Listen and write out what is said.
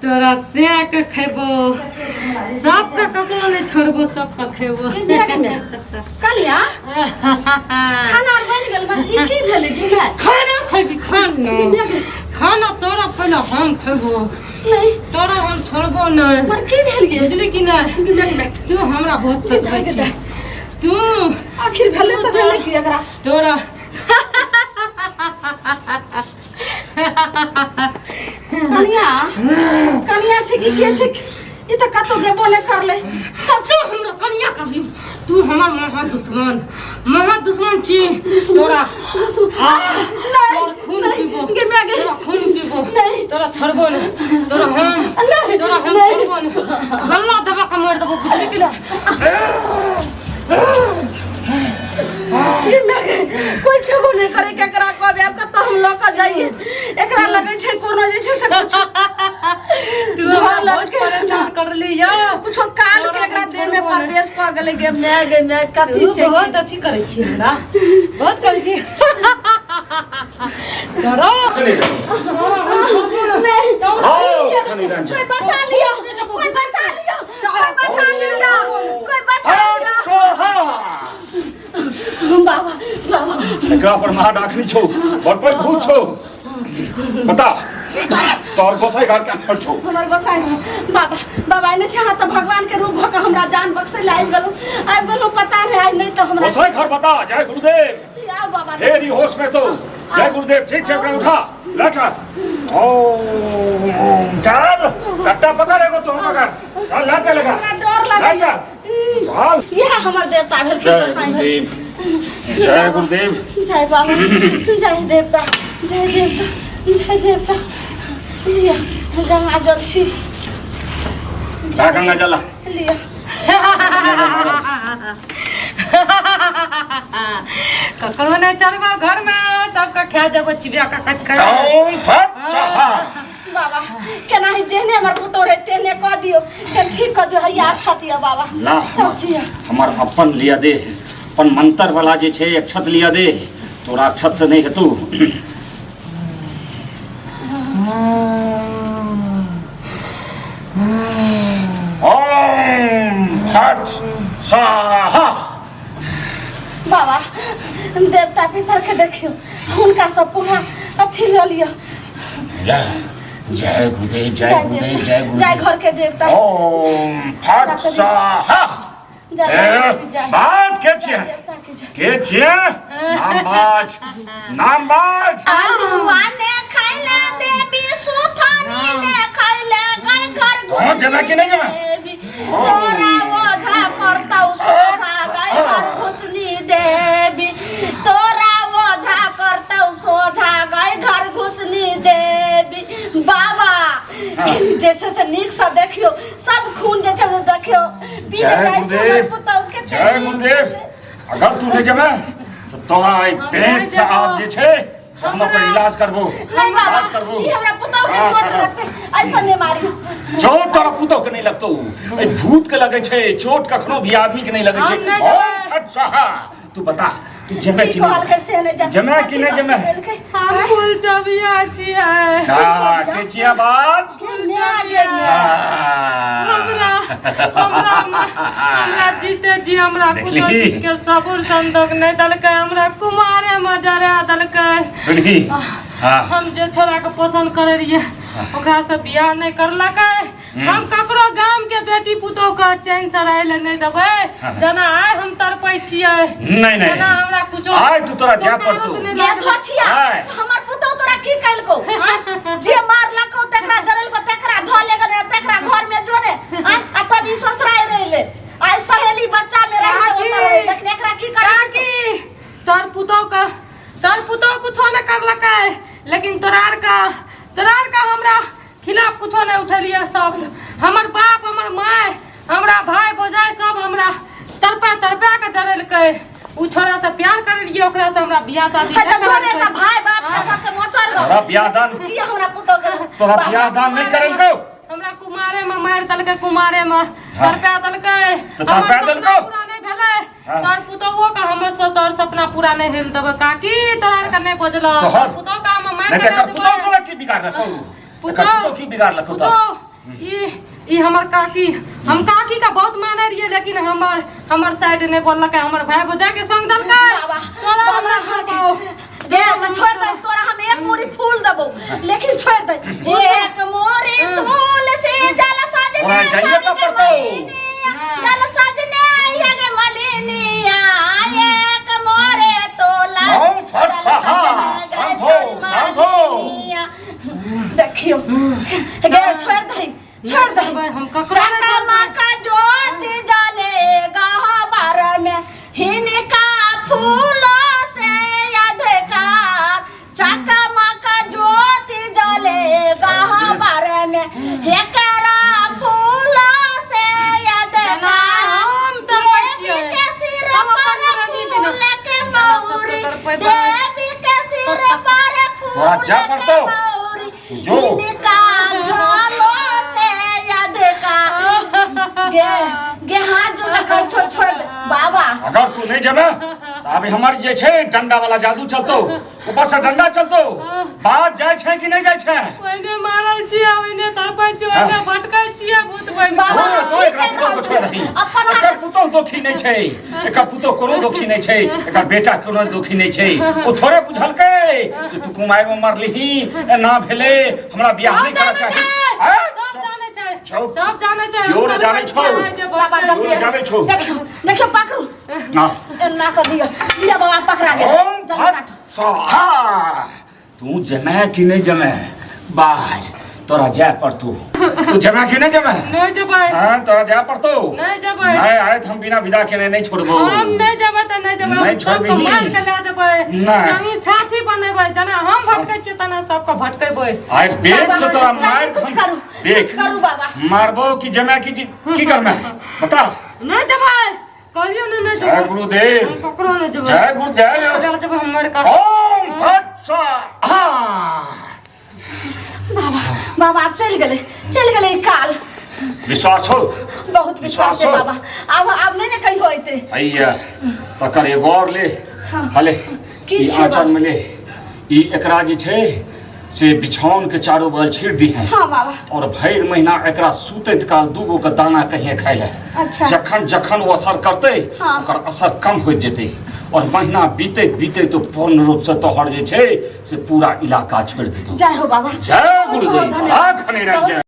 तोरा से के खेबो, सबके ककरो नहीं छोड़बो, सबके खेबो। कनिया, खाना आर बनि गेल? बस ई की भेलै गे माय? खाना खेबी? खाना, खाना तोरा पहिले हम खेबो। नहीं। तोरा हम छोड़बो नहीं। पर की भेल गे? बुझली कि नहीं? तू हमरा बहुत सतबै छी तू। आखिर भेलै तऽ भेलै की एकरा? तोरा कनिया, कनिया छै कि के छै ई? तऽ कतौ गेबो नहि करलै सब। तू हमरा कनिया कभी, तू हमर महा दुश्मन, महा दुश्मन छी तोरा। तोर खून पीबो। गे माय गे। तोरा खून पीबो। नहीं। तोरा छोड़बो नहीं, तोरा हम नहीं। तोरा हम नहीं। छोड़बो नहीं, गल्ला दबा के मार देबो, बुझली कि ना? गे माय गे, कोइ छेबो नहि करे, केकरा कहबै आब? कतऽ हम लऽ कऽ जाइए एकरा? लगै छै कोनो जे छै से कुछो तू हमरा धऽ बहुत लेलकै। परेशान करली या। कुछो काल के एकरा देह में प्रवेश कऽ गेलै। गे माय, गे माय, कथी तू छै? बहुत अथी करै छी हमरा, बहुत करै छी तोरा। नहीं। आओ, खनी रंजन। कोई बचा लियो, कोई बचा लियो, कोई बचा लियो, कोई बचा लियो। स्वाहा। बाबा, बाबा। एकरा पर महाडाकनी छौ, बड़ पैघ भूत छौ। बता, तोहर गोसाई घर के छौ? हमर गोसाई घर, बाबा, बाबा, एने छै। अहाँ तऽ भगवान के रूप भऽ कऽ हमरा जान बख्शै लए आबि गेलहुँ, आबि गेलहुँ। पता नहि आइ नहि तऽ हमरा गोसाई घर बता। जय गुरुदेव। आउ बाबा। हे री होश में तो। जय गुरुदेव। ठीक छै, ओकरा उठा ले चल। ओम, चल, कट्टा पकड़, एगो तू पकड़, चल, ले चलेगा। हमरा डर ले लगैया। चल, चल। इएह हमर देवता भेलखिन। जय गोसाई भेलखिन। गुरुदेव, जय गुरुदेव। जय बाबा, जय देवता, जय देवता, जय देवता। लिअ, गंगा जल छी। जा, गंगा जल ला। लिअ। ककरो नहीं चढ़बो घर में, सबके खा जेबो चिबिया का कट कर। ओम फट स्वाहा। बाबा, केना ही जेहने हमर पुतोह रहे तेहने कऽ दियौ, कनि ठीक कऽ दियौ। हैया अच्छा दिअ बाबा। ला। सब चीज। हमर अपन लिया दे, अपन मंत्र वाला जे छै अक्षत लिया दे। तोरा अक्षत से नहीं हेतु। ओम फट स्वाहा। बाबा, देवता पितर के देखियौ, हुनका सब पूरा अथी लऽ लिअ। जय जय गुरुदेव, जय गुरुदेव, जय जय गुरुदेव। घर के देवता। ओम फट स्वाहा। जय ए, जय बात के छियै? देवता के जय। के छियै? नाम बाज, नाम बाज। अल्हुआ ने खैले देवी, सुथनी ने खैले गाय घर। कहाँ जेबै कि नहि जेबै? देवी, तोरा ओझा करतौ सोझा गाय घर घुसनी देवी, तोरा ओझा करतौ सोझा गाय घर घुसनी देवी। बाबा, जे छै से नीकसँ देखियौ, सब खून जे छै से देखियौ पीने जय जाइ छै हमर गुरुदेव। पुतहु के। जय गुरुदेव। अगर तू नहि जेबै तऽ तोरा एहि पेट से आब जे छै से हम अपन इलाज करबो। नहीं बाबा। इलाज करबो। ई हमरा पुतहु के हाँ, चोट हाँ। लगतै, ऐसा नहि मारियौ। चोट तोरा पुतहु के नहि लगतौ, एहि भूत के लगै छै चोट। कखनो भी आदमी के नहि लगै छै। हम नहि जेबै। ओम फट स्वाहा। तू बता, तू जेबै की कि नहि? कहलकै से नहि जान। जेबै कि नहि जेबै? कहलकै? हम फूल चबिया छियै। का के छियै बाज? के माय गे माय। हमरा हमरा हमरा जीते जी हमरा देखली? कुछो चीज के सबूर संतोख नहीं देलकै, हमरा कुमारे में जरा देलकै। सुनही, हाँ। हम जे छोरा के पसंद करे रहिए ओकरा से बियाह नहीं करलकै। हम ककरो गाम के बेटी पुतोह के चैन से रहे ले नहीं देबै। जेना आइ हम तड़पै छियै, नहीं नहीं जेना हमरा कुछो आइ तू तोरा जाय पड़तौ। नहि ये लागलै। धोछिया। आय। हमर पुतहु तोरा की कैलको आँय? जे मारलको तकरा, जरेलको तकरा धऽ ले गने, तकरा घर में जोने आँय? आ तब ई ससुराल रहले, आइ सहेली बच्चा में रही तऽ ओतऽ रही, लेकिन एकरा की करै छी तू? काकी, तोर पुतोह के, तोर पुतोह कुछो नहि करलकै, लेकिन तोरार का हमरा खिलाफ कुछो नहि उठेलियै। सब हमर बाप, हमर माय, हमरा भाय भौजाइ सब हमरा तड़पा तड़पा के जरेलकै। उ छोरा से प्यार करे रहियै, ओकरा से हमरा बियाह शादी है नहि तऽ जोने करलकै। तऽ भाय बाप के सबके मोचर गो। तोरा बियाह दान की हमरा पुतहु के तोरा बियाह दान नहि करेलकौ? हमरा कुमारे में मारि देलकै, कुमारे में तड़पा देलकै। तऽ तड़पा हमर सपना देलकौ? पूरा नहि भेलै। हाँ। तोर पुतहुओ के हमर से तोर सपना पूरा नहि भेल देबै काकी, तोरा आर के नहि बजलौ। तोहर- पुतहु के हम मारि नहि तऽ एकर पुतहु तोरा की बिगाड़लकौ? एकर पुतहु की बिगाड़लकौ तोरा? पुतहु ई ई हमर काकी, हम काकी का बहुत माने रहिए, लेकिन हमर हमर साइड नहीं बोललकै, हमर भाई भौजाई के संग देलकै। बाबा, तोरा बाबा, हमरा छोड़बौ। दे तऽ छोड़ दे, तोरा हम एक मोरी फूल देबौ, लेकिन छोड़ दे। एक मोरी तुलसी जल सजने ओना जाइए तऽ पड़तौ। जल सजने आइहे गे मलिनिया, एक मोरे तोला हम फट सहा, शांत हो, शांत हो। देखियो गे, छोड़ दे, छोड़ दे। हम ककरो नहि चकमा छोड़बै। का ज्योति जले गहबर में, हिनका फूलों से अधिकार। चकमा का ज्योति जले गहबर में, एकरा फूलों से जेना अधिकार। हम तड़पै देवी छियै। के सिर हम पर अपन प्रेमी बिना फूल के जेना सबके मौरी, तड़पैबै। देवी के सिर पर फूल तोरा जा के पड़तौ। मौरी, तू जो। हिनका जलो से अधिकार। गे गे, हाथ जो कह छो, छोड़ दे बाबा। अगर तू नहीं जेबे तऽ अभी हमर जे छै डंडा वाला जादू चलतौ, ऊपर से डंडा चलतौ। बात जाइ छै कि नहि जाइ छै? ओहिने मारल छियै, ओहिने तड़पै छियै, ओहिने भटकै छियै भूत बनि बाबा, कऽ। तो एकरा की पुतोह के छोड़ दही। अपन हाथ एकर पुतोह दोखी नहि छै, एकर पुतोह कोनो दोखी नहि छै, एकर बेटा कोनो दोखी नहि छै। ओ थोड़े बुझलकै जे तू कुमारि मे मरलिही, एना भेलै, हमरा बियाह सब नहि करऽ जानै चाही। छै, आँय? सब जानै छै, चुप। सब जानै छै। केओ नहि जानै छौ। बाबा, केओ नहि जानै छौ। देखियो, देखियो, पकड़ू। ना। एना कर दियो, लिअ बाबा, पकड़ा गेल। ओम जल्दी फट काटू। स्वाहा। तू जमे कि नहि जमे बाज? तोरा जाय पड़तौ। तू जमे कि नहि जमे? नहि जेबै। हाँ, तोरा जाय पड़तौ। नहि जेबै। नहीं आए तऽ हम बिना विदा केने नहीं छोड़बो। हम नहि जेबै तऽ नहि जेबै। हम नहि सबके छोड़बिही। मार के लए जेबै। नहि। संगी साथी बनेबै, जेना हम भटकै छियै तेना सबके भटकेबै। आइ बेग से तोरा बाबा, मार कुछ करू, देख, कुछ करू बाबा। मारबो कि जमे कि की करमे बता? नहि जेबै, कहलियौ ने, नहि जय जेबै। गुरुदेव। हम ककरो नहि जेबै। जय गुरु, जय। जब जेबै हम मर कऽ। ओम फट स्वाहा। बाबा, बाबा, आब चलि गेलै, चलि गेलै ई काल। विश्वास हो? बहुत विश्वास है। विश्वास हो? बाबा, आब आब नहि ने कहियो अयतै। हैया तकर एगो और ले, हले। की ई छै आँचल बाबा? में ले। ई एकरा जे छै से बिछौन के चारू बगल छीट दी है। हाँ बाबा। और भरि महीना एकरा सुतैत काल दूगो के दाना कहिए खाइ ले। अच्छा। जखन जखन ओ असर करतै, हाँ। ओकर असर कम होइत जेतै और महीना बीतैत बीतैत तो पूर्ण रूप से तोहर जे छै से पूरा इलाका छोड़ि देतौ। जय हो बाबा। जय बहुत गुरुदेव। बहुत धन्यवाद। लाख निरंजन।